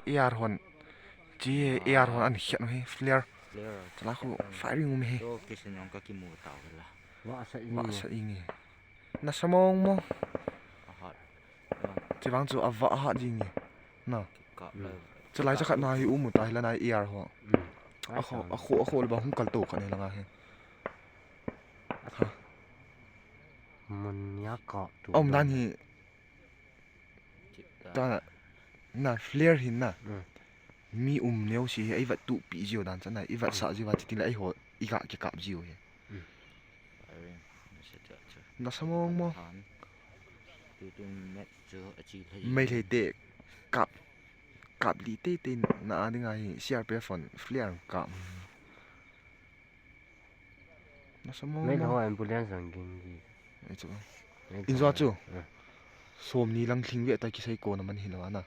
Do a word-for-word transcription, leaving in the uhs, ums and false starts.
A R hon. Chi A R hon an khiat u hi, flare. Flare. Chala khu firing um hi. Yo, kisin jong ka kimu tau la. Vah sa i nge. Vah sa i nge. Nasa mong mong. Ahat. Yo. Chivang chu avah ahat ji nge. Na. Ka. Mm. Chalai cha khat na hi um u ta hi la na A R ho. Mm. A kho, a kho, a kho le ba hung kal to khat ni la nga hi. Ha. Mun ya ka tu. Om dan hi. Ta na, na flare hin na. Mm. Mi um neo si hi, ei vat tupi jiu dan cha na, i vat sa jiu va, ti tin la ei ho, i ga kikap jiu hi. Mm. Nasa mong mong. Meilhei te kap, kap li teitei na a dinga hi, C R P F hon flare kap. Nasa mong mong. Meilhei ho ambulance ang ging gi. Ei chu. Meilhei ho. In jo chu. Eh. Som ni lang thing ve ta kisei ko na man hi lo ana.